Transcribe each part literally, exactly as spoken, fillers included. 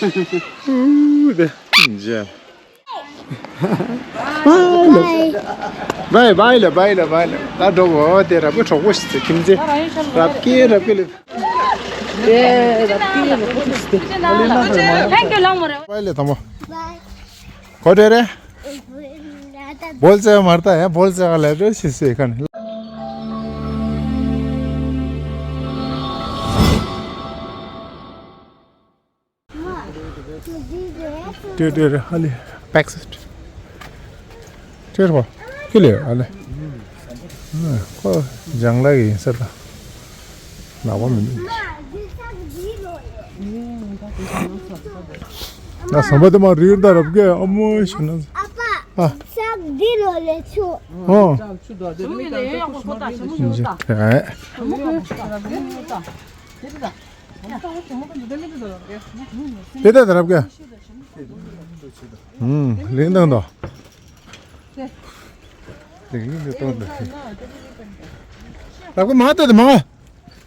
ཨུ་དེ་ཇེ། བའི་བའི་ལ་བའི་ལ་བའི་ལ། ད་འགྲོ་གོ། དེ་རབ་གི་གྲོགས་པོ་ཞིག་ཚེ་ཁྱིམ་མཚེས་རབ་ཀྱི་རབ་ཀྱི་ལ། དེ་རབ་ཀྱི་རབ་ཀྱི་ལ། བའི་ལ་དང་པོ། གོ་དེ་རེད། བོལ་ཙེ་མར་ད་ཡ་བོལ་ཙེ་ག་ལ་རེ་ཞིག་སེ་ཁན། ཏེ་ཏེ་རེ་ཧ་ལེ་པེག་སི་ཏེ་རེ་བ་ཀི་ལེ་ཨ་ལེ། ཁོ་ལྗང་ལ་གི་ཡིན་ས་ད། ལག་པ་མི་འདུག་ད་ཟམ་པ་དེ་མ་རིར་ད་རབ་གེ་ཨ་མོ་ཤི་ན། ཨ། ཨོ། དེ་ད་ད་རབ་གེ། ཨུམ། ལིང་དང་དོ། ལིང་དང་དོ། རབ་གེ་མ་ད་ད་མ།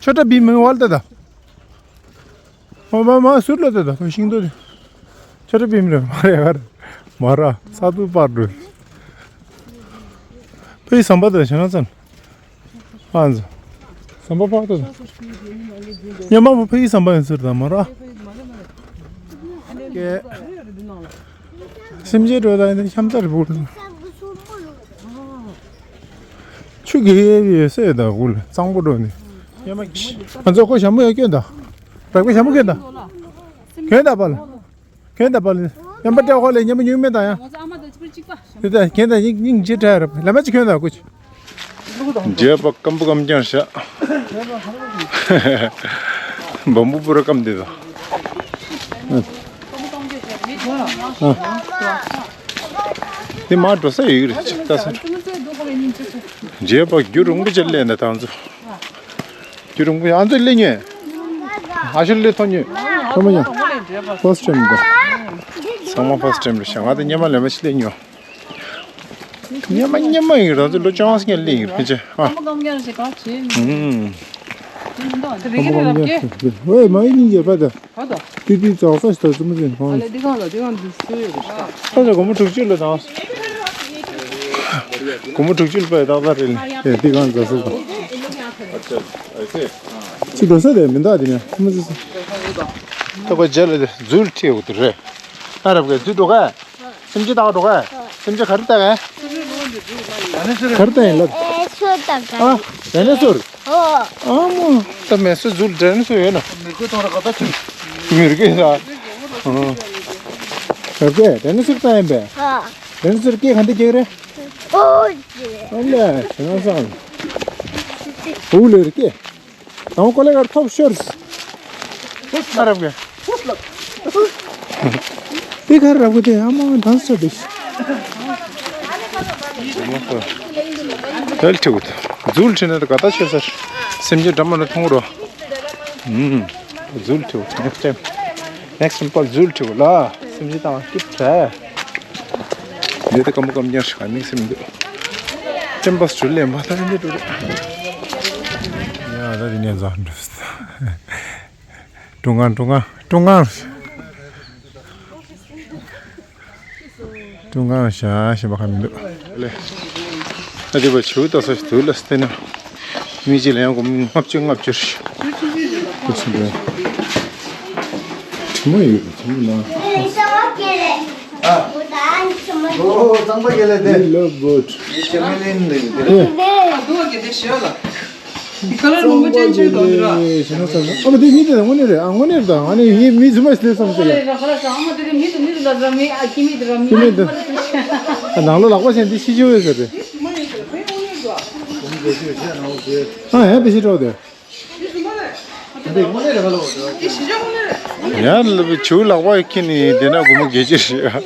ཆོ་ཏྲ་བི་མི་ཝལ་ད་ད། ཨོ་མ་མ་ཟུར་ལ་ད་ད་ཤིང་ཏོ་དེ། ཆོ་ཏྲ་བི་མི་རེ་མ་རེ་གར། མ་ར་ས་དུ་པར་འགྲོ། ཕའི་ཟམ་པ་ད་ཞེ་ན་ཙམ། ཨ་ཙི། ཟམ་པ་ཕག་ཏུ། ཉི་མ་བོ་ཕ་གི་ཟམ་པ་ཡིན་ཟེར་དང་མ་ར། ཀེ། སེམས་ཅན་འགྲོ་དང་ཡིན་ཤམ་ཚར་བུ། ཆུ་གེ་ཡེ་ཡེ་སེ་ད་བུ་ལ་གཙང་པོ་འགྲོ་ནི། ཉི་མ་ང་ཚོ་ཁོ་ཞྭ་མོ་ཡ་སྐྱོན་ད། རག་པའི་ཞྭ་མོ་སྐྱོན་ད། སྐྱོན་ད་པ་ལ། ཁྱོད་ད་པ་ལ་ཉམས་པ་སྤྲད་ཁོ་ལས་ཉམས་པ་ཉུང་མེད་ད་ཡང་། དེ་ད་ཁྱོད་ད་སྙིང་སྙིང་རྗེ་དྲག་རབ་ལ་མ་ཅི་ཁྱོད་ད་ཀུ་ཅི། རྗེས་པ་སྐམ་པོ་སྐམ་རྐྱང་བཞག་བམ་པོ་པུ་ར་སྐམ་དེ་ད། དེ་མ་འགྲོ་ས་ཡོད་རེད་ཅིག་ལྟ་ས། རྗེས་པ་རྒྱུ་རིང་པོ་ཅིག་སླེབས་ན་ད་ཚོ། རྒྱུ་རིང་པོ་ཨ་ཚོ་སླེབས་ཉོས། ཨ་ཤོ་སླེབས་ཐོན་ཉོས། ཐོན་མ་ཉོས། ཕར་སི་ཊེམ་འདུག་ཚང་མ་ཕར་སི་ཊེམ་རེད་ཤག་ང་ད་སྙེ་མ་ལེ་མ་ཞིག་སླེབས་ཉོས། སྙེ་མ་སྙེ་མ་ཡིན་རང་ཚོ་ལོ་བཅོ་ལྔ་སྔོན་སླེབས་ཡིན་ཕལ་ཆེར་ཨ། ཁམ་པ་ཀམ་རྒྱལ་ཞིག་ག་བྱེད། ཨུམ། ཁམ་པ་ཀམ་རྒྱལ་ཞིག་ཝེ་མ་ཡིན་སྙིང་རྗེ་པ་ད། ཏི་ཏི་ཙག་ས་ཞིག་ད་ཙི་མ་ཟིན་ཧོན། ཨ་ལེ་འདི་གང་ལ་འདི་གང་འདི་སུ་ཡོད་རེད་ཤག་ད་ཆ་སྒོར་མོ་དྲུག་ཅུ་ལ་དང་། སྒོར་མོ་དྲུག་ཅུ་ལ་པའི་ཏག་ཏག་རེད་ལེ། དེ་འདི་གང་ཙག་ས་དང་། ཅི་འགྲོ་ས་དེ་མི་འདུག་དེ་ནས་ཙི་མ་ཟིན། ད་ཁོ་རྗེས་ལ་དེ་འཛུལ་ཁྲིད་འོ་དེ་རེད། ཨ་རབ་གས་འཛུལ་འགྲོ་གས། སེམས་ཅན་ལྟ་ག་འགྲོ་གས། སེམས་ཅན་ག་རེ་ལྟ་གས། ག་རེ་ལྟ་ཡིན་ལབ། ཨ། ཌའི་ནོ་སོར། ཨོ། ཨ་མོ། ད་མེ་སོ་འཛུལ་ཌའི་ནོ་སོར་ཡོད་ན། མི་རྒོད་ད། ཨ། རྒོད་ཌའི་ནོ་སོར་ལྟ་ཡིན་པས། ཨ། ཌའི་ནོ་སོར་སྐད་ག་འདྲ་རྒྱག་རེད། ཨོ། ཨ་ལས་ཞེ་ན་སང་། འུ་ལས་རེད་སྐད། དང་ཀོ་ལེ་གར་ཐོབ་ཤོར། ཨ་རབ་གས། དེ་གར་རབ་གོ་དེ་ཨ་མ་དང་ས་དེ། དལ་ཁྲིའུ་འཛུལ་ཁྲིད་ན་དགའ་ད་ཆོས་སར། སེམས་ཅན་འདྲ་མ་ན་མཐོང་རོ། ཨུམ། འཛུལ་ཁྲིད་ནེགསི་ཊེམ། ནེགསི་ཊེམ་པར་འཛུལ་ཁྲིད་ལ། སེམས་ཅན་དང་སྐྱིད་བྲལ། འདི་ད་སྐམ་པོ་སྐམ་རྐྱང་ཞིག་ག་ནི་སེམས་འདུག་ཊེམ་པ་སུ་ལེན་པ་ད་འདི་འགྲོ་རེད། ཡ་ད་འདི་ནས་འཛོམས་འགྲོ། ཀྲུང་ཨ་ཀྲུང་ཨ་ཀྲུང་ཨ། ཀྲུང་ཨ་ཤ་ཞེས་པ་ཁ་མི་འདུག་ལེ། ཨ་དེ་བ་ཆུ་ད་ས་དུ་ལ་སྟེ་ན། མི་གཅིག་ལ་ཡང་སྒོར་མོ་ལྔ་བཅུ་ལྔ་བཅུ་རེད། ཁུ་སིམ་པོ། དྲི་མ་ཡོད་པ་དྲི་མ་ན། ཨོ་གཙང་པ་རྒྱལ་ལ་དེ། ལབ་བོད། ཡེ་ཅེ་མེ་ལིན་ལེ་དེ། ཨ་དུ་བ་གེ་དེ་ཤེས་ལ། ཁ་ལ་རུང་པོ་ཅན་ཆོས་དོན་འདི་ར། ཞེ་ན་ཚ་ན། ཨ་མ་དེ་མི་དེ་དངོས་གནས་རེད། ཨ་དངོས་གནས་རེད་ད། ཨ་ནི་ཡིན་མི་རྫུན་མ་ཞིག་བསམ་ཟེར་ལ། ཨ་མ་དེ་མི་དེ་མི་དེ་ལ་ར་མི་ཨ་ཁྱི་མི་དེ་ར་མི། ཁྱི་མི་དེ། ཨ་ནང་ལོ་ལག་པ་ཞན་འདི་ཤི་ཆོས་ཟེར་རེད། ཨ་ཡ་དེ་ཤི་ཆོག་དེ། ཡ་ལ་བི་ཆུ་ལག་པ་ཁྱི་ནི་དེ་ན་སྒོར་མོ་བརྒྱད་ཅུ་རེད།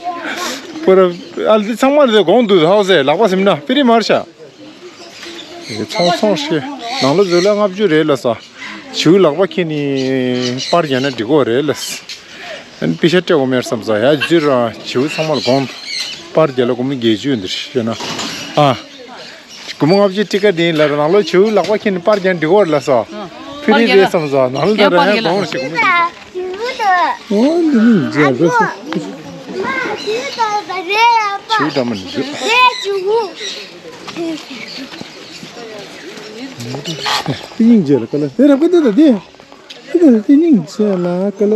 པུ་ར་ཨ་འདི་ཚང་མ་རེད་གོང་དུ་ཧའོ་ཟེར་ལག་པ་ཟིན་ན་པི་རི་མར་ཤ། ཚོང་ཚོང་ཤེས། ནང་ལོ་འཛུལ་ལ་ལྔ་བཅུ་རེད་ལ་ས། བྱིའུ་ལག་པ་ཁྱེར་ནི་པར་རྒྱག་ན་འགྲིག་གོ་རེད་ལ། ཨན་པི་ཤ་སྤྲད་གོ་མེར་བསམ་ས་ཡ་འཛུལ་ར་བྱིའུ་ཚང་མ་ལ་དགོངས། པར་རྒྱག་ལ་སྒོར་མོ་བརྒྱད་ཅུ་འདིར་ཤེས་ན། ཨ། སྒོར་མོ་ལྔ་བཅུ་ཊི་ཀ་དེ་ཡིན་ལ་ནང་ལོ་བྱིའུ་ལག་པ་ཁྱེར་ནི་པར་རྒྱག་ན་འགྲིག་གོ་རེད་ལ་ས། ཕི་རི་རེད་བསམ་ས་ནང་ལོ་ད་ར་ཡ་དགོངས་ཤིག་སྒོར་མོ། ཨོ་འདི་ནི་མཇལ་རོ། ཆུ་འདྲ་མ་ནི་བཞུ། དེ་སྙིང་རྗེ་ལ་ཀ་ལ་དེ་རབ་ཀ་དེ་ད་དེ། དེ་ད་དེ་སྙིང་རྗེ་ལ་ཀ་ལ།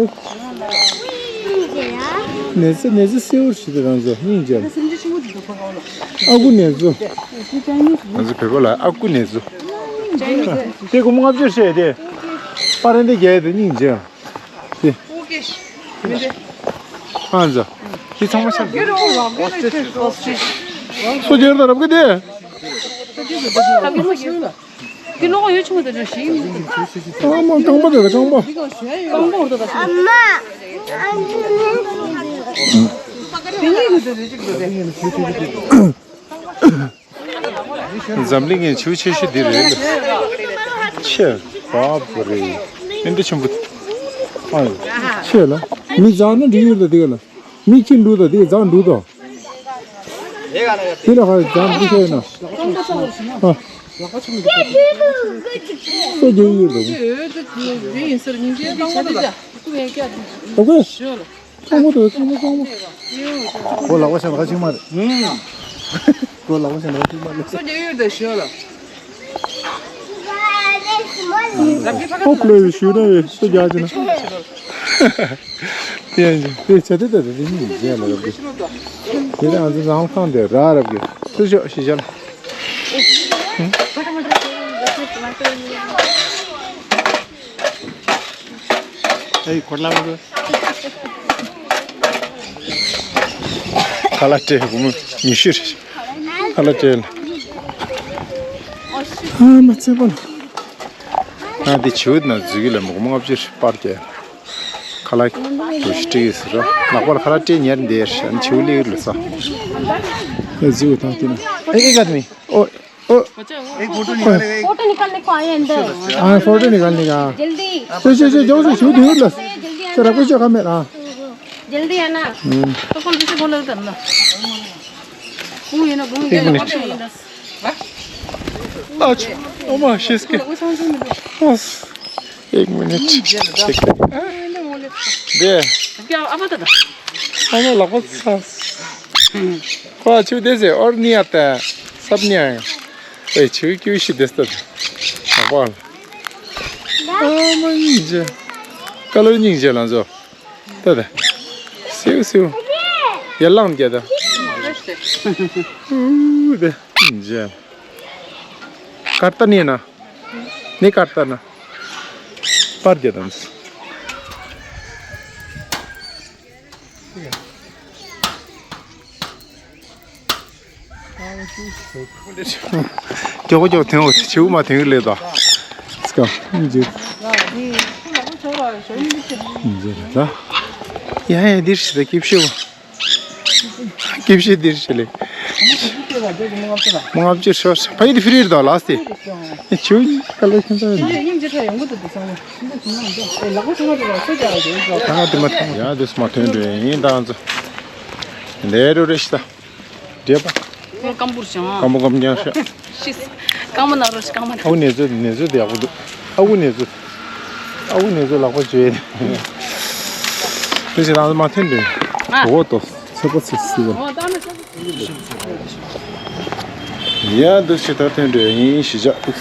ནེ་ཙི་ནེ་ཙི་སེའུ་ཞིག་དེ་རང་ཚོ་སྙིང་རྗེ་ལ། ཨ་ཁུ་ནེ་ཙི། ང་ཚོ་བོད་པ་ལ་ཨ་ཁུ་ནེ་ཙི། དེ་སྒོར་མོ་ལྔ་བཅུ་བཤད་དེ། པ་རེ་འདི་རྒྱལ་དེ་སྙིང་རྗེ་ལ། དེ། ཨ་ཛ། དེ་ཚང་མ་ཆགས། སོ་རྒྱལ་དང་རབ་གི་དེ། དེ་ལོག་ཡོད་ཆུང་དེ་འདྲ་ཞིག་ཨ་མ་རྐང་པ་དེ་རྐང་པ། རྐང་པ་འོར་དོ་ད། ཨ་མ། དེ་གཉིས་ཀྱི་དེ་རེ་ཅིག་དེ་རེ། འཛམ་གླིང་གི་བྱིའུ་ཆེ་ཤོས་འདི་རེད། ཆེ་བ་པོ་རེད། ཨེ་འདྲ་ཆེན་པོ། ཨ། ཆེ་ལ། མི་རྫ་ན་འགྲིག་ཡོད་ད་དེ་ག་ལ། མི་ཁྱི་འདུག་ད་དེ་རྫ་འདུག་ད། དེ་ལ་ཧ་རྫ་འདུག་ཤེས་ན། ཨ། སོ་རྒྱག་ཡོད་ད། ཨོ་ཁེ། ཁང་པ་དང་ཁང་པ་ཁང་པ། ཁོ་ལག་པ་བྱས་ན་ཁ་ཅིག་མ་རེད། ཁོ་ལག་པ་བྱས་ན་ཁ་ཅིག་མ་རེད། སོ་རྒྱག་ཡོད་ད་ཞོ་ལ། ཨོ་ཕ་ལེ་ཞུ་ན་ཡོད་སོ་རྒྱག་ཅེ་ན། དེ་ཡང་དེ་བྱ་དེ་ད་དེ་ནི་རྒྱན་ལ་རབ་གི། དེ་ནི་ང་ཚོ་རང་ཁང་དེ་ར་རབ་གི། སུ་ཞོ་ཤི་ཤ་ལ། ཨེ་ཁོ་ལ་མ་རུ། ཁ་ལག་སྤྲད་སྒོར་མོ་ཉི་ཤུ་རེད། ཁ་ལག་སྤྲད་ལ། ཨ་མ་ཚེ་པོ་ལ། ང་འདི་བྱིའུ་ན་འཛུལ་གི་ལ་སྒོར་མོ་ལྔ་བཅུ་རེ་པར་རྒྱག་ཁ་ལག་གི་ཤི་སྤྲད་ཡོད་ཟེར་རོ། ལག་པ་ལ་ཁ་ལག་སྤྲད་ཉར་འདི་ཡར་ཤ་ནི་བྱིའུ་ལི་ལ་ས། ཨེ་འཛུལ་ཐང་དེ་ན། ཨེ་ཨེ་ག་མི། ཨོ། ཨོ། एक फोटो निकालेगा, एक फोटो निकालने को आए अंदर। हाँ, फोटो निकालने का। जल्दी। चल, चल, चल, जाओ, जाओ, शूट नहीं होता। जल्दी आना। तेरा कुछ काम है ना? जल्दी आना। हम्म। तो कौन किसी बोला उधर ना? वो ये ना, वो ये एक ना, मिनट। वो ये ना। अच्छा, ओमा, शीश के। बस। एक मिनट। चेक कर। दे। क्या, अब बता। ཨ་མ་ལག་པ་ཚ། ཁོ་ཆུ་དེ་ཟེར་ཨོར་ནི་ཨ་ཏ། སབ་ནི་ཨ། ཨེ་ཆུ་ཀྱུ་ཤི་དེ་སྟ། ལག་པ། ཨ་མ་སྙིང་རྗེ། ཀ་ལོ་སྙིང་རྗེ་ལང་ཚོ། ཏ་ཏ། སེའུ་སེའུ། ཡར་ལངས་རྒྱ་ཏ། ཨུ་ཏ། སྙིང་རྗེ། ཀར་ཏ་ནི་ན། ནི་ཀར་ཏ་ན། པར་རྒྱ་ཏ། མགྱོགས་མགྱོགས་ཐོན་འོ་བྱིའུ་མ་ཐོན་གི་ལས་དོ། སྐམ་འཇུ། འཇུ་ལ། ཡ་ཡ་འདིར་ཞིག་ད་སྐྱིབས་ཤོག་སྐྱིབས་ཤོག་འདིར་ཞིག་ལས། མ་ང་བཅུ་ཤོག་ཕ་ཡི་དི་ཧྥི་རི་རི་དོ་ལ་སྟེ། བྱིའུ་ཁ་ལ་ཁྱོད་ཚ། ད་ང་དེ་མ་ཐོན། ཡ་དེ་མ་ཐོན་འགྲོ་ཡིན་ད་ང་ཚོ། ལས་རོ་རེ་ཞིག་ད། འདྲེས་པ། ཁོ་སྐམ་པོར་བྱུང་། སྐམ་པོ་སྐམ་རྐྱང་ཤ། ཤིས། སྐམ་པོ་ན་རོ་ཤི་སྐམ་པོ་ན། ཨའུ་ནེ་ཙོ་ནེ་ཙོ་དེ་ཡག་པོ་འདུག་ཨའུ་ནེ་ཙོ། ཨའུ་ནེ་ཙོ་ལག་པ་བཅོས། དེ་ཞིག་ད་མ་ཐོན་པས། ཨ། འོ་ཏོ། ཚེ་པོ་ཚེ་སི་བ། ཡ་འདུག་ཞིག་ད་ཐོན་འགྲོ་ཡིན་ཞི་ཅག་འདུག་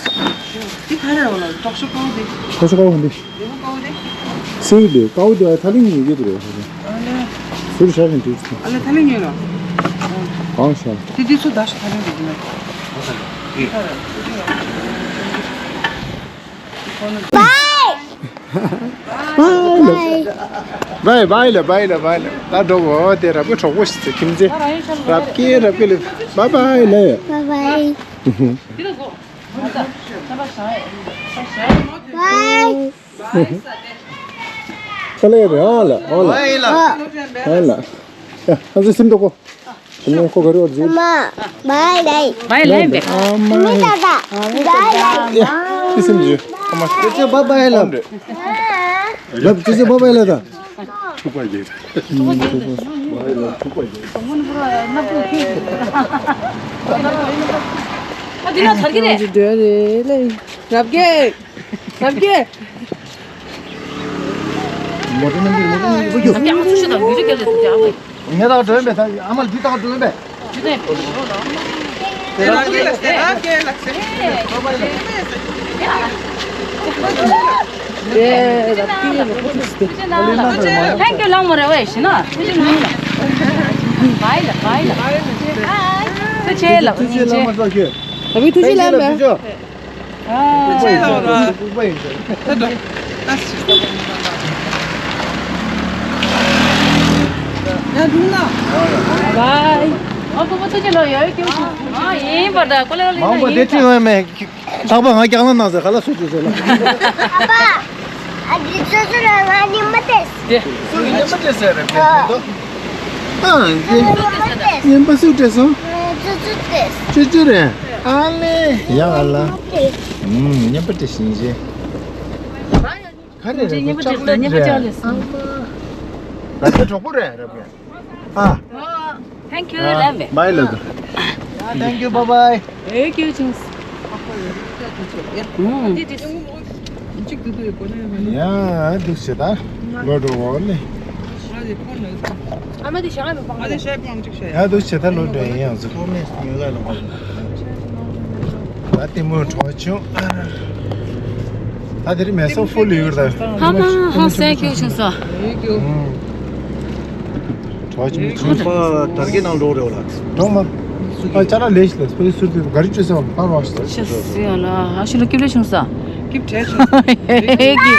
དེ་ག་རེ་འོ་ལ་ཏོག་ཤོ་ཀའོ་དེ། ཏོག་ཤོ་ཀའོ་འདི། ལེ་བུ་ཀའོ་དེ། སེའུ་དེ་ཀའོ་དེ་ཨ་ཐ་ལིང་ཡོད་ཀྱི་རེད། ཨ་ལེ། ཟུར་ཤ་ཞིང་དུས་སུ། ཨ་ལེ་ཐ་ལིང་ཡོད་ལ། གང་ཤ། དེ་དུས་ཚོད་ད་ཤ་ཐ་ལིང་དུ་དེ་ན། བའི། བའི་བའི་ལ་བའི་ལ་བའི་ལ། ད་འགྲོ་གོ་དེ་རབ་ཀྱི་གྲོགས་པོ་ཞིག་ཚེ་ཁྱིམ་མཚེས། རབ་ཀྱི་རབ་ཀྱི་ལ། བའི་བའི་ལ། བའི་བའི། བའི། ཁ་ལས་རེད་ཨ་ལ་ཨ་ལ་ཨ་ལ། ཡ་ཨ་ཙི་སིམ་ཏོ་ཀོ། དེ་ནས་ཁོ་ག་རེ་བར་འཛུལ། མ་བའི་ལའི། བའི་ལའི་བའི། ཨ་མ་མི་ཧེ། ད་ད་བའི་ལའི། ཡ་དེ་སིམ་རྒྱུ། ཨ་མ་ཁྱེད་ཚོ་བའི་བའི་ལ། ལབ་ཁྱེད་ཚོ་བའི་བའི་ལ་ད། ཐུག་པ་རྒྱས། ཐུག་པ་རྒྱས། ཨ་དེ་ན་ཚར་གི་རེད། རབ་རྒྱས། རབ་རྒྱས། མོ་ཊ་ནང་གི་མོ་ཊ་ནང་གི་ཨ་ཅག་ཨ་ཚོ་ཤི་དང་ཡུ་རི་ག་ལེ་ཏུ་ཏེ་ཨ་བོ། ངས་ད་འགྲོ་ཡིན་པས། ད་ཨ་མ་འདི་ད་འགྲོ་ཡིན་པས། ཇུ་ཏེ་ཇུ་ཏེ་ཇུ་ཏེ། Thank you ལང་མོ་རེ་བས་ཤི་ན། བའི་ལ་བའི་ལ། ཐུགས་རྗེ་ལ་ཐུགས་རྗེ་ལ་མ་ཚོགས་ཁྱོད། ཨ་བི་ཐུགས་རྗེ་ལ་མ། ཨ། ལྐུགས་པ་ཡིན་ཟེར། ལྐུགས་པ་ཡིན་ཟེར། ཡ་འགྲུག་ན། བའི། ཨ་ཁོ་མོ་ཚོ་ཅི་ལོ་ཡོད་ཀྱི། ཨ་ཡིན་པ་ད་ཀོ་ལེ་ལེ་མང་པོ་ཡིན་དེ་ཅི་ཡོད་མེད། ལྷག་པ་ང་རྒྱག་ན་ན་ཟེར་ག་ལ་སུ་ཅི་ཟེར་ལ། ཨ་ཕ། ཨ་འདི་ཚོ་ཚོ་ལ་ང་ཉི་མ་ཏེས། སུ་ཉི་མ་ཏེས་ཟེར་རེད་པས་དོ། ཨ་ཉི་མ་ཏེས། ཉི་མ་སུ་ཏེས་སོང་། ཚོ་ཚོ་ཏེས། ཅི་ཅི་རེད། ཨ་ལེ། ཡ་ཨ་ལ། ཉི་མ་ཏེས། ཨུམ། ཉི་མ་ཏེས་ཡིན་ཞེས། ག་རེ་རེད། ཉི་མ་ཏེས་ཅོག་ལེ་ཊི་ཉི་མ་རེད། ཅོག་ལེ་ཊི། ང་ཚོའི་གྲོགས་པོ་རེད་རེད་པས། ཨ། Thank you ལབ་པས། Bye ལབ་དང་། Thank you, bye bye. Thank you ཅིང་། ཡ་འདུག་བྱེད་ད་ལོ་འགྲོ་འོ་ལེ། ཨ་མ་དེ་ཞག་མི་སྤང་། ཡ་འདུག་བྱེད་ད་ལོ་འགྲོ་ཡིན་ཡང་ཚོ། ད་ལྟད་མོ་གྲོགས་བྱུང་། ད་དེ་རིང་མེ་སོ་ཧྥུལ་ཡོད་ད། ཧ་མ་ཧ་སེ་ཁྱོད་བྱུང་སོ། གྲོགས་ཅི་མི་ཚུགས། ད་རྒྱ་ནང་འགྲོ་རེ་བ་ལ། འགྲོ་མ། ཨ་ཅ་ལག་ལས་ཤི་ལ་སྤེ་སུར་དུ་ག་རི་བཅོས་སེ་བ་ཕར་བ་ཤི། ཤི་སི་ཡ་ལ་ཨ་ཤི་ལ་ཀིབ་ལ་བྱུང་ས། ཀིབ་བྲལ་བྱུང་ས། ཧེ་ཀིབ།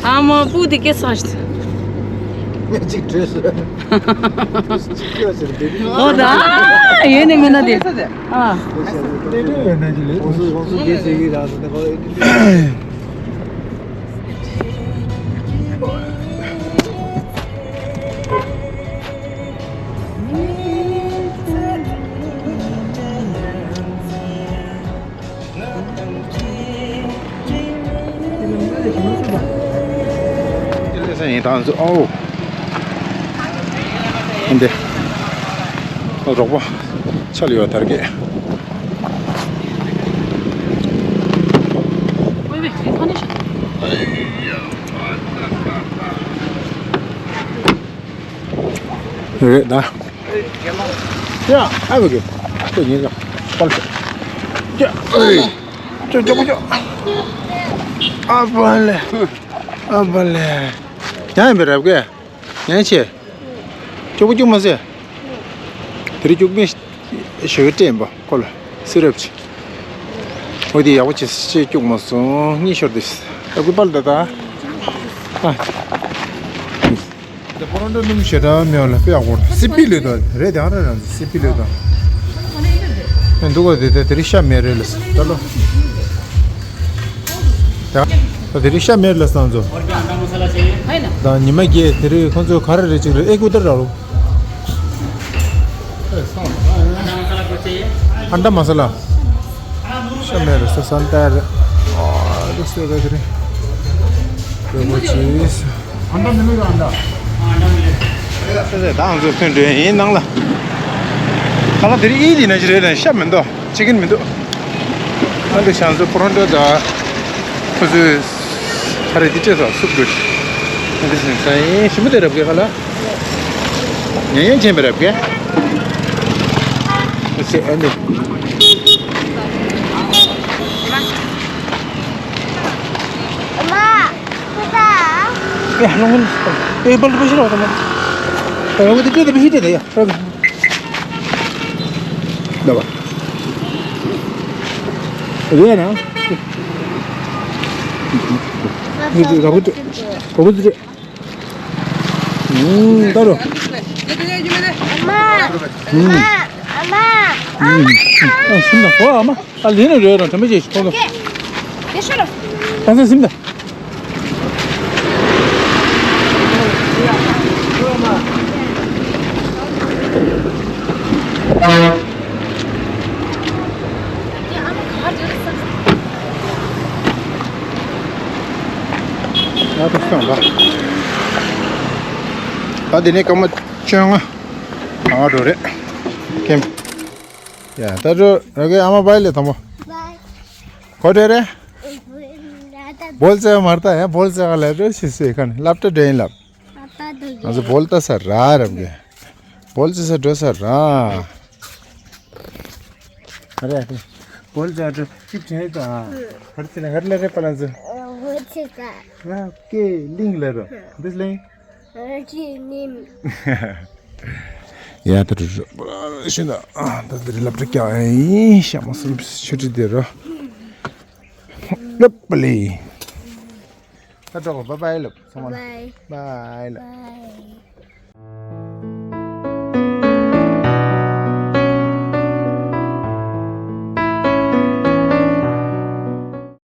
ཨ་མ་པུ་དི་ཀེ་ས་ཤི། ངས་ཅིག་བྲོས་སོ། ཅིག་བྲོས་སོ་དེ་ནི། ཨོ་ད་ཡོད་ནི་མེད་ན་དེ། ཨ། ཁོང་ཚོ་ཁོང་ཚོ་སྐད་ཆ་ཡིན་ར་སོ་དེ་ཁོ། ཡིན་དང་ཚོ་ཨོ། འདི་རོགས་པ་ཆ་ལ་ཡོད་དར་གས། རེད་ད། ཡ་ཨ་བ་གི་ཁོ་ཉིན་ལ་པར་ཡ་ཨེ་ཅོ་ཅོ་ཅོ། ཨ་བ་ལེ། ཨ་བ་ལེ། ཡང་ཡིན་པའི་རབ་གས། ཡང་ཆེ། ཅོག་པོ་ཅུག་མ་ཟེར། དེ་རིང་ཅུག་མི་ཞོ་སྤྲད་ཡིན་པ་ཁོ་ལ་སི་རབ་ཅི། འོ་དེ་ཡག་པོ་བྱེད་ཅེས་ཅུག་མ་སོང་གཉིད་ཤོར་དེ། ཨ་ཁུ་པར་ད་ད། ཨ། དེ་པོ་རོན་ཏོ་སྣུམ་ཞེ་དྲག་མེད་པ་ལ་དཔེ་ཡག་པོ་རེད། སི་པི་ལོས་དང་རེད་དེ་ཨ་ར་རང་སི་པི་ལོས་དང་། ཨེ་འདུག་ག་དེ་དེ་དེ་རིང་ཤ་མེད་རེད་ལ་ད་ལོ། ད་དེ་རིང་ཤ་མེད་ལ་སང་ཚོ། ད་ཉི་མ་བརྒྱད་དེ་རིང་ཁོང་ཚོ་ག་རེ་རེད་ཅིག་རེད་ཨེ་ཀུ་ཏར་ར་ལོ། ཨན་ད་མ་ས་ལ། ཤ་མེད་རེད་ས་སན་ཏ་རེད། ཨ་རུ་སེ་རེད་དེ་རེད། རེད་མོ་ཅིས། ཨན་ད་མི་ལུས་ཨན་ད། ད་ང་ཚོ་ཐོན་འགྲོ་ཡིན་ནང་ལ། ག་ལ་དེ་རིང་ཨི་དེ་ན་ཅི་རེད་ན་ཤ་མི་འདུག་ཅི་གིན་མི་འདུག་ཨ་འདི་ཤང་ཚོ་པོ་རོན་ཏོ་ད། ཁོ་ཚོས་ཧ་རེ་འདི་སྤྲད་སོང་སུབ་དགོས། ཨ་འདི་སེམས་ས་ཡིན་ཞིམ་པོ་དེ་རབ་གས་ག་ལ། ཡང་ཡང་བྱས་པའི་རབ་གས། ཨ་ཙི་ཨ་འདི། ཨེ་ཧ་ལོང་ཨེ་པལ་པི་ཤི་རོ་ད་མ། ཨེ་འོ་དེ་དེ་དེ་པི་ཤི་དེ་དེ་ཡ་རབ། ལ་བ། རེད་ན། ཡི་ཏི་ག་བུ་ཏི། ག་བུ་ཏི། ཨུམ་ད་རོ། ཨུམ། ཨ་སིམ་ད། ཨོ་ཨ་མ། ཨ་ལི་ནི་རེད་ར་དྲན་པ་ཅེས་ཤིག་ཐོག་ག་ཨ་སིམ་ད། ད་དུ་སོང་ད། ད་དེ་ནས་སྐར་མ་བཅོ་ལྔ། ཨ་འགྲོ་རེད། ཀེམ། ཡ་ད་འགྲོ་ར་གའི་ཨ་མ་བའི་ལེ་དང་པོ། གོ་འདྲེ་རེད། བོལ་ཙེ་མར་ད་ཡ་བོལ་ཙེ་ག་ལ་རོ་ཤི་སེ་ཁན་ལབ་ཏ་ཌེན་ལབ། ང་ཚོ་བོལ་ཏ་ས་ར་རམ་གེ། བོལ་ཙེ་ས་འགྲོ་ས་ར། རེད། བོལ་ཙེ་འགྲོ་ཅིབ་ཆེན་ད། ཧར་ཙེ་ཧར་ལ་རེ་པ་ལ་ཛི། ང་ཀེ་ལིང་ལ་རོ། འདིས་ལིང་། ཡ་ད་རུ་ཤིན་ད་ད་དེ་ལབ་ཏྲ་ཀྱ་ཨེ་ཤ་མ་སུམ་ཆུ་ཏི་དེ་རོ། ལབ་པ་ལི། ད་ཏྲོ་བ་བའི་ལབ་ཚང་མ་ལ། བའི་ལབ།